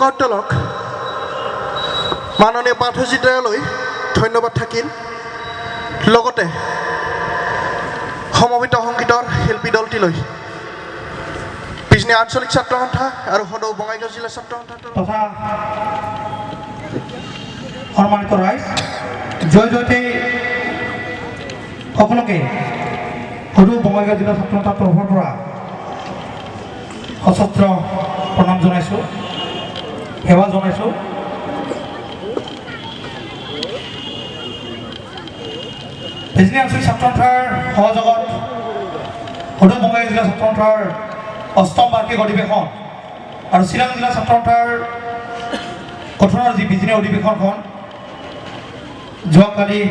পতাকা উত্তোলক মাননীয় পাৰ্থজিত ৰায়লৈ ধন্যবাদ থাকিল। লগতে সমবেত সংগীতৰ শিল্পী দলটিলৈ বিজনী আঞ্চলিক ছাত্ৰ সন্থা আৰু সদৌ বঙাইগাঁও জিলা ছাত্ৰ সন্থাৰ তৰফৰ তথা সন্মানিত ৰাইজ, জয় জয়তে সকলোকে সদৌ বঙাইগাঁও জিলা ছাত্ৰ সন্থাৰ তৰফৰ পৰা সশস্ত্ৰ প্ৰণাম জনাইছোঁ, সেৱা জনাইছোঁ। বিজনী আঞ্চলিক ছাত্ৰ সন্থাৰ সহযোগত সদৌ বঙাইগাঁও জিলা ছাত্ৰ সন্থাৰ অষ্টম বাৰ্ষিক অধিৱেশন আৰু চিৰাং জিলা ছাত্ৰ সন্থাৰ গঠনৰ যি বিজনী অধিৱেশনখন যোৱাকালি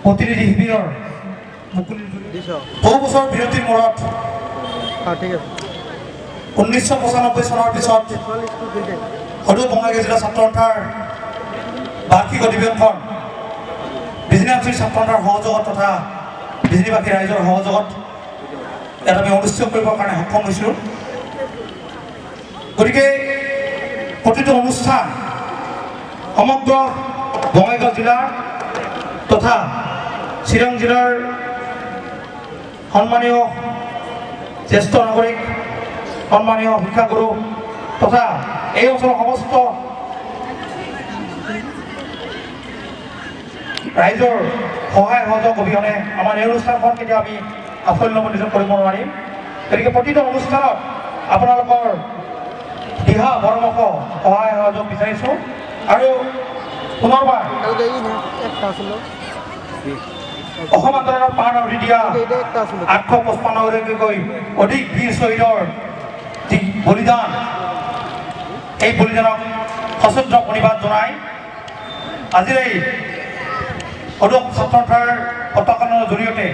প্ৰতিনিধি শিবিৰৰ মুকলি বহু বছৰ বিৰতিৰ মূৰত 1995 চনৰ পিছত সদৌ বঙাইগাঁও জিলা ছাত্ৰ সন্থাৰ বাৰ্ষিক অধিৱেশনখন বিজনী আঞ্চলিক ছাত্ৰ সন্থাৰ সহযোগত তথা বিজনীবাসী ৰাইজৰ সহযোগত ইয়াত আমি অনুষ্ঠিত কৰিবৰ কাৰণে সক্ষম হৈছোঁ। গতিকে প্ৰতিটো অনুষ্ঠান সমগ্ৰ বঙাইগাঁও জিলাৰ তথা চিৰাং জিলাৰ সন্মানীয় জ্যেষ্ঠ নাগৰিক, সন্মানীয় শিক্ষাগুৰু তথা এই অঞ্চলৰ সমস্ত ৰাইজৰ সহায় সহযোগ অবিহনে আমাৰ এই অনুষ্ঠানখন কেতিয়াও আমি সাফল্যমণ্ডিত কৰিব নোৱাৰিম। গতিকে প্ৰতিটো অনুষ্ঠানত আপোনালোকৰ দিহা পৰামৰ্শ, সহায় সহযোগ বিচাৰিছোঁ আৰু পুনৰবাৰ অসম আন্দোলনৰ প্ৰাণ আহুতি দিয়া 855গৰাকীকৈ অধিক বীৰ শ্বহীদৰ যি বলিদান, এই বলিদানক সশ্ৰদ্ধ প্ৰণিপাত জনাই আজিৰ এই সদৌ ছাত্ৰ সন্থাৰ পতাকানৰ জৰিয়তে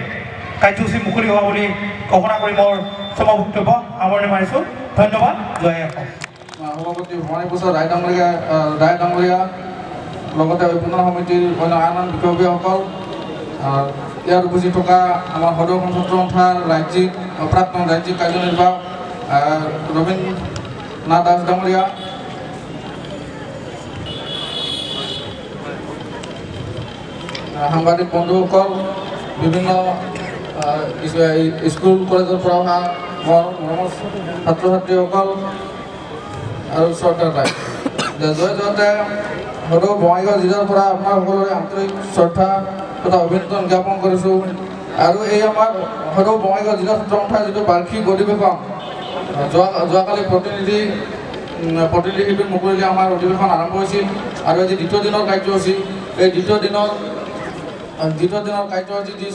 কাৰ্যসূচী মুকলি হোৱা বুলি ঘোষণা কৰি মোৰ চমু বক্তব্য সামৰণি মাৰিছোঁ। ধন্যবাদ। জয় অসম। সভাপতি ভৱানী প্ৰসাদ ৰায় ডাঙৰীয়া, লগতে অভ্যৰ্থনা সমিতিৰ অন্য আন আন বিষয়ববীয়াসকল, ইয়াত উপস্থিত থকা আমাৰ সদৌ অসম ছাত্ৰ সন্থাৰ প্ৰাক্তন ৰাজ্যিক কাৰ্যনিৰ্বাহক ৰবীন নাথ দাস ডাঙৰীয়া, সাংবাদিক বন্ধুসকল, বিভিন্ন স্কুল কলেজৰ পৰা অহা মোৰ মৰমৰ ছাত্ৰ ছাত্ৰীসকল আৰু শ্ৰদ্ধাৰ ৰাইজ, জয় জয়তে সদৌ বঙাইগাঁও জিলাৰ পৰা আপোনাৰ সকলোৰে আন্তৰিক শ্ৰদ্ধা তথা অভিনন্দন জ্ঞাপন কৰিছোঁ। আৰু এই আমাৰ সদৌ বঙাইগাঁও জিলা ছাত্ৰ সন্থাৰ যিটো বাৰ্ষিক অধিৱেশন যোৱাকালি প্ৰতিনিধি শিবিৰ মুকলি আমাৰ অধিৱেশন আৰম্ভ হৈছিল আৰু আজি দ্বিতীয় দিনৰ কাৰ্যসূচী। এই দ্বিতীয় দিনৰ কাৰ্যসূচী যি